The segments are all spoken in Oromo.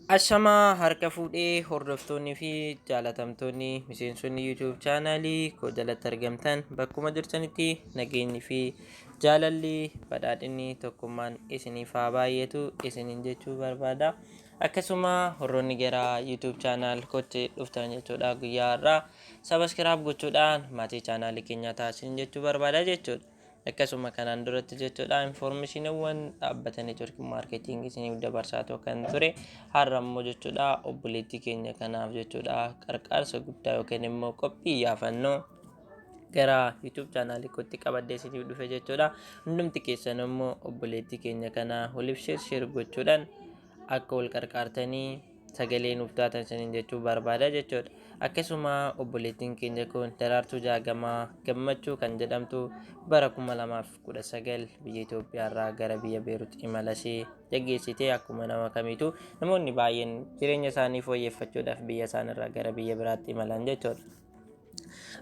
Ashamaa harka fuudhee hordoftoonni fi jaalatamtoonni miseensonni YouTube chaanaalii koo jalatti argamtan bakkuma jirtanitti nageenyi fi jaalalli badhaadhinni tokkummaan isiniif haa baay'atu isiniin jechuu barbaada. Akkasuma horroonni gara YouTube chaanaal kootti dhuftan jechuudha guyyaa har'aa sabaskiraab gochuudhaan maatii chaanaalii keenyaa ta'a isiniin jechuu barbaada jechuudha. Akkasuma kanaan duratti jechuudha infoormeeshiniiwwan dhaabbata network marketing isiniif dabarsaa kan ture har'a immoo jechuudha obboleettii keenya kanaaf jechuudha qarqaarsa guddaa yookiin immoo qophii yaafannoo gara YouTube chaanaalii kootti qabadhee isiniif dhufe jechuudha. Hundumti keessan immoo obboleettii keenya kana waliif share share gochuudhaan akka wal qarqaartanii sagalee nuuf taatan isiniin jechuu barbaada jechuudha. Akkasuma obboleettiin keenya kun Daraartuu Jaagamaa Gammachuu kan jedhamtu bara 2019 biyya Itoophiyaa irraa gara biyya Beerut imala ishee geggeessitee akkuma nama kamiitu namoonni baay'een jireenya isaanii fooyyeffachuudhaaf biyya isaaniirraa gara biyya biraatti imalan jechuudha.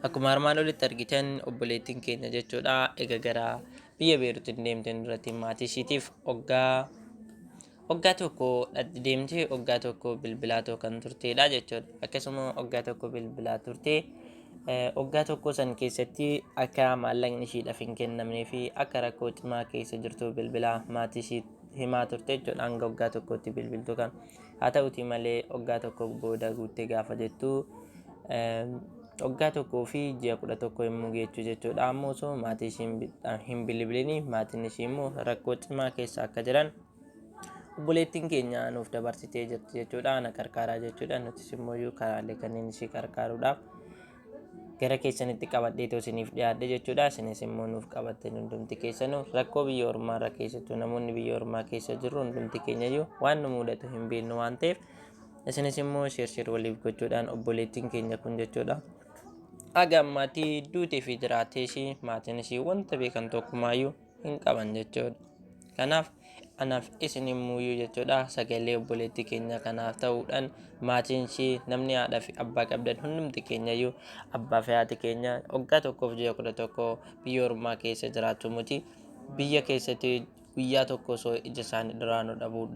Akkuma armaan olitti argitan obboleettiin keenya jechuudha ega gara biyya Beerut hin deemteen duratti maatii ishiitiif waggaa Waggaa tokko deemtee waggaa tokko bilbilaa too kan turteedha jechuudha. Akkasuma waggaa tokko bilbilaa turtee waggaa tokko san keessatti akka maallaqni ishiidhaaf hin kennamnee fi akka rakkoo cimaa keessa jirtu bilbilaa maatii ishii himaa turte jechuudha hanga waggaa tokkotti bilbiltu kan. Haa ta'utii malee waggaa tokko booda guuttee gaafa jettu waggaa tokkoo fi ji'a 11 yommuu geechu jechuudha. Ammoo osoo maatii ishii hin bilbilini maatiin ishii immoo rakkoo cimaa keessa akka jiran obboleettiin keenya nuuf dabarsitee jirti jechuudha. Na qarqaaraa jechuudha. Nutis immoo karaalee kanneen ishii qarqaaruudhaaf gara keessanitti qabadheetoo isiniif dhiyaadhe jechuudha. Isinis immoo nuuf qabattan hundumti keessanuu rakkoo biyya ormaa irra keessattuu namoonni biyya ormaa keessa jirru hundumti keenyayyuu waan nu mudatu hin beeknu waan ta'eef isinis immoo sheer sheer waliif gochuudhaan obboleettiin keenya kun jechuudha. Haga ammaatti duutee fi jiraattee ishii maatiin ishii wanta beekan tokkumaayyuu hin qaban jechuudha. Kanaaf anaaf isin immuuyyuu jechuudha sagalee obboleettii keenya kanaaf ta'uudhaan maatiin ishii namni haadha fi abbaa qabdan hundumti keenyayyuu abbaa fi haati keenya waggaa tokkoof ji'a 11 biyya ormaa keessa jiraachuu miti biyya keessatti guyyaa tokko osoo ija isaanii duraa nu dhabuu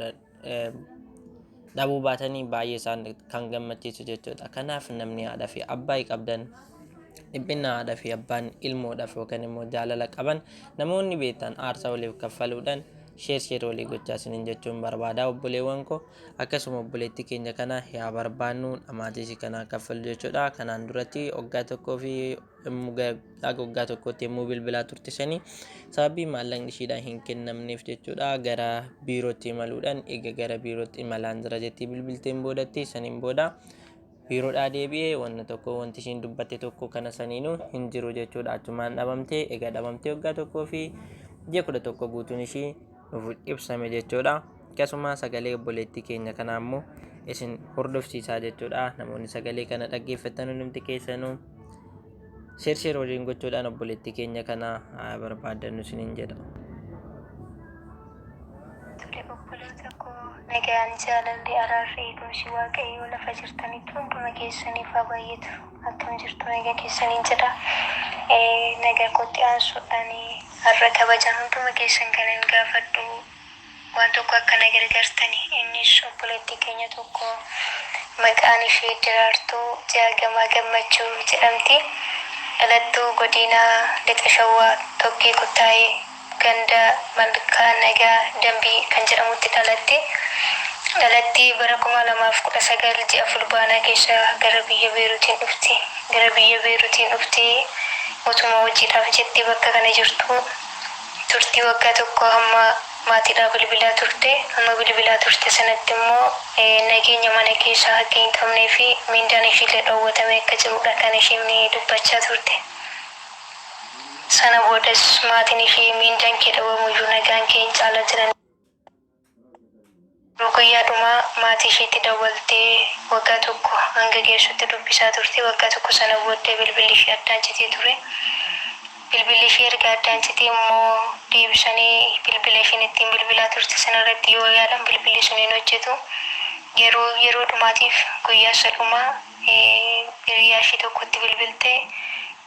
dhabuu baatanii baay'ee isaan kan gammachiisu jechuudha. Kanaaf namni haadha fi abbaa qabdan dhiphina haadha fi abbaan ilmoodhaaf yookaan immoo jaalala qaban namoonni beektan aarsaa waliif kaffaluudhaan sheer sheer walii gochaa isiniin jechuun barbaada obboleewwan koo akkasuma obboleettii keenya kana yaa barbaannu dhamaatii ishii kanaa kaffalu jechuudha. Kanaan duratti waggaa tokkoo fi haga waggaa tokkootti yommuu bilbilaa turte sanii sababii maallaqni ishiidhaan hin kennamneef jechuudha gara biirootti imaluudhaan eega gara biirootti imalaan jira jettii bilbilteen boodatti saniin booda biiroodhaa deebi'ee wanna tokko wanti ishiin dubbatte tokko kana saniinuu hin jiru jechuudha achumaan dhabamtee egaa dhabamtee waggaa tokkoo fi ji'a 11 guutuun ishii nuuf ibsame jechuudha. Akkasuma sagalee obboleettii keenya kanaa immoo isin hordofsiisaa jechuudha. Namoonni sagalee kana dhaggeeffattan hundumti keessanuu sheer sheer waliin gochuudhaan obboleettii keenya kana haa barbaaddannu isiniin jedha. Tole obboloota koo nagaan jaalalli araarri eegumsi waaqayyoo lafa jirtanitti hunduma keessaniif haa baay'atu akkam jirtu nagaa keessaniin jedha nagaa kootti aansuudhaan har'a kabajaan hunduma keessan kanan gaafadhu waan tokko akka na gargaartani. Innis obboleettii keenya tokko maqaan ishee Daraartuu Jaagamaa Gammachuu jedhamti. Dhalattuu Godiina Lixa Shawaa Tokkee Kuttaayee ganda Malkaa Nagaa Dambii kan jedhamutti dhalatte. Dhalattee bara 2019 ji'a Fulbaanaa keessa gara biyya Beeruutiin dhufte. Gara biyya Beeruutiin dhuftee otuma hojiidhaaf jettee bakka kana jirtuu turtii waggaa tokkoo hamma maatiidhaa bilbilaa turte. Hamma bilbilaa turte sanatti immoo nageenya mana keessaa akka hin qabnee fi miindaan ishiillee dhowwatamee akka jirudha kan isheen dubbachaa turte. Sana boodas maatiin ishee miindaan kee dhabamuyyuu nagaan kee hin caala jedhanii Guyyaa dhumaa maatii ishiitti dawwaltee waggaa tokko hanga geessutti dubbisaa turte. Waggaa tokko sana booddee bilbilli ishii addaan citee ture. Bilbilli ishii erga addaan citee immoo deebisanii bilbila ishiin ittiin bilbilaa turte sana irratti yoo yaalan bilbilli sun hin hojjetu. Yeroo yeroo dhumaatiif guyyaa isa dhumaa hiriyaa ishii tokkotti bilbiltee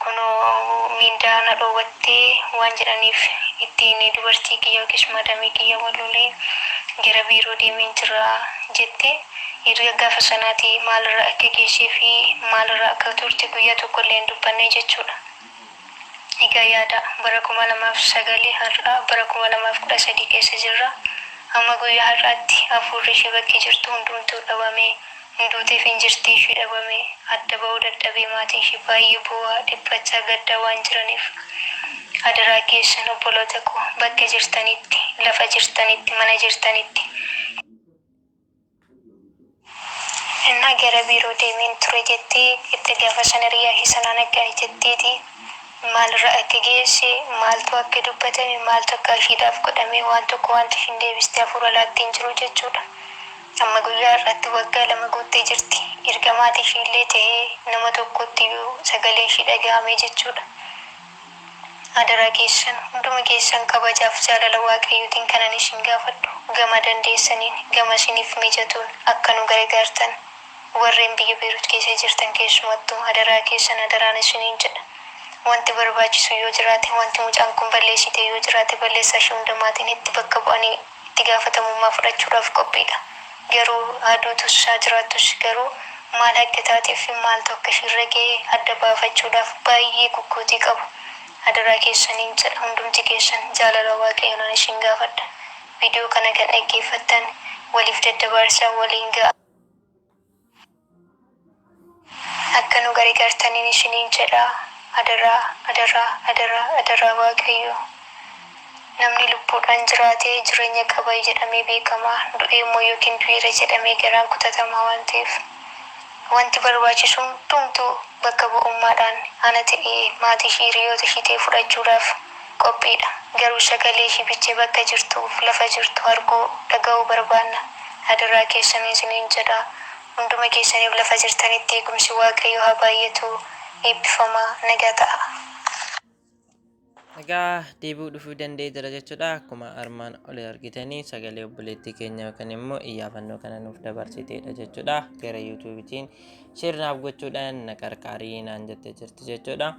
kunoo miindaa na dhoowwatte waan jedhaniif ittiin dubartii kiyya yookiis madamii kiyya wal lolee Gara biiroo deemeen jira jette. Erga gaafa sanaatii maalirra akka geessee fi maalirra akka turte guyyaa tokkollee hin dubbanne jechuudha. Egaa yaada bara 2009 har'a bara 2013 keessa jirra. Amma guyyaa har'aatti hafuurri ishee bakki jirtu hundumtuu dhabamee, hin duuteef hin jirtii ishee dhabame, adda ba'uu dadhabee maatiin ishee baay'ee boo'aa, dhiphachaa, gaddaa waan jiraniif adaraa keessan obboloota koo bakka jirtanitti, lafa jirtanitti, mana jirtanitti, Innaa gara biiroo deemeen ture jettee itti gaafa sana hiriyaa ishee sanaan akkana jetteeti maalirra akka geesse, maaltu akka dubbatame, maaltu akka ishiidhaaf godhame waan tokko wanti ishiin deebiste hafuura laatte hin jiru jechuudha. Amma guyyaa har'aatti waggaa 2 guuttee jirti. Erga maatii ishiillee ta'ee nama tokkottiyyuu sagaleen ishii dhaga'amee jechuudha. Adaraa keessan, hunduma keessan kabajaaf jaalala Waaqayyootiin kanan isin gaafadhu, gama dandeessaniin, gama isiniif mijatuun akka nu gargaartan, warreen biyya Beerut keessa jirtan keessumattuu, adaraa keessan adaraan isiniin jedha. Wanti barbaachisu yoo jiraate, wanti mucaan kun balleessite yoo jiraate, balleessaa ishee hunda maatiin itti bakka bu'anii itti gaafatamummaa fudhachuudhaaf qophiidha. Garuu haa duutus haa jiraattus garuu maal akka taatee fi maaltu akka ishiirra ga'e adda baafachuudhaaf baay'ee gugguutii qabu. Adaraa keessaniin jedha hundumti keessan jaalala Waaqayyoon isin gaafadha. Viidiyoo kana kan dhaggeeffattan waliif daddabarsaa waliin ga'aa. Akka nu garigartaniin isiniin jedha adaraa adaraa adaraa adaraa Waaqayyo. Namni lubbuudhaan jiraate jireenya qaba jedhamee beekama. Du'ee immoo ykn du'eera jedhamee garaan kutatama waan ta'eef. Wanti barbaachisu hundumtuu bakka bu'ummaadhaan ana ta'ee, maatii ishii, hiriyoota ishii ta'ee fudhachuudhaaf qophiidha. Garuu sagalee ishii bicha bakka jirtuuf lafa jirtu arguu, dhaga'uu barbaanna. Adaraa keessan isiniin jedha. Hunduma keessaniif lafa jirtanitti eegumsi Waaqayyoo haa baay'atu. Eebbifamaa. Nagaa ta'aa. Egaa deebi'uu dhufuu danda'ee jira jechuudha. Akkuma armaan oli argitanii sagalee obboleettii keenya yookaan immoo iyyaafannoo kana nuuf dabarsiteedha jechuudha. Gara yuutuubitiin sheer naaf gochuudhaan na qarqaarii naan jettee jirti jechuudha.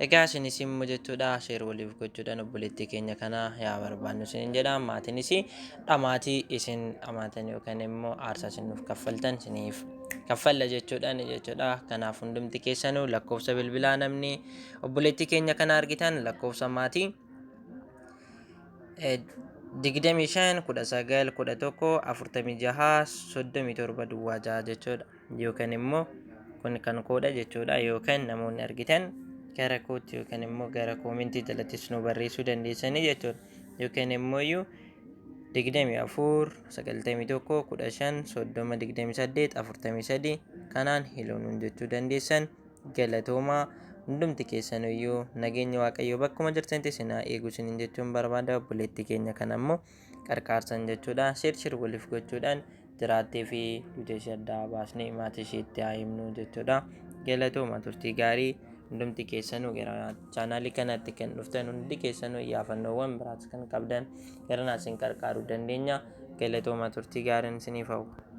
Egaa isinis immoo jechuudha sheer waliif gochuudhaan obboleettii keenya kana yaa barbaannu isinin jedha. Maatiinis dhamaatii isin dhamaatan yookaan immoo aarsaa isin nuuf kaffaltan isiniif kaffalla jechuudhaan jechuudha. Kanaaf hundumti keessanuu lakkoofsa bilbilaa namni Obboleettii keenya kana argitan lakkoofsa maatii 25 19 11 46 37 duwwaa 6 jechuudha. Yookaan immoo kun kan koodha jechuudha. Yookaan namoonni argitan gara kootti yookaan immoo gara koomentii jalattis nu barreessuu dandeessanii jechuudha. Yookaan immoo iyyuu 24 91 15 30 28 43 kanaan hiloonuun jechuu dandeessan. Galatoomaa hundumti keessanuyyuu nageenyi Waaqayyoo bakkuma jirtanitti isin haa eegu isiniin jechuun barbaada. Obboleettii keenya kana immoo qarqaarsan jechuudha. Shir shir waliif gochuudhaan jiraattee fi duutee ishee addaa baasnee maatii isheetti haa himnu jechuudha. Galatooma, turtii gaarii. Hundumti keessanuu gara chaanaalii kanatti kan dhuftan hundi keessanuu iyyaafannoowwan biraas kan qabdan gara naa isin qarqaaruu dandeenya. Galatooma, turtii gaariin isiniif hawwa.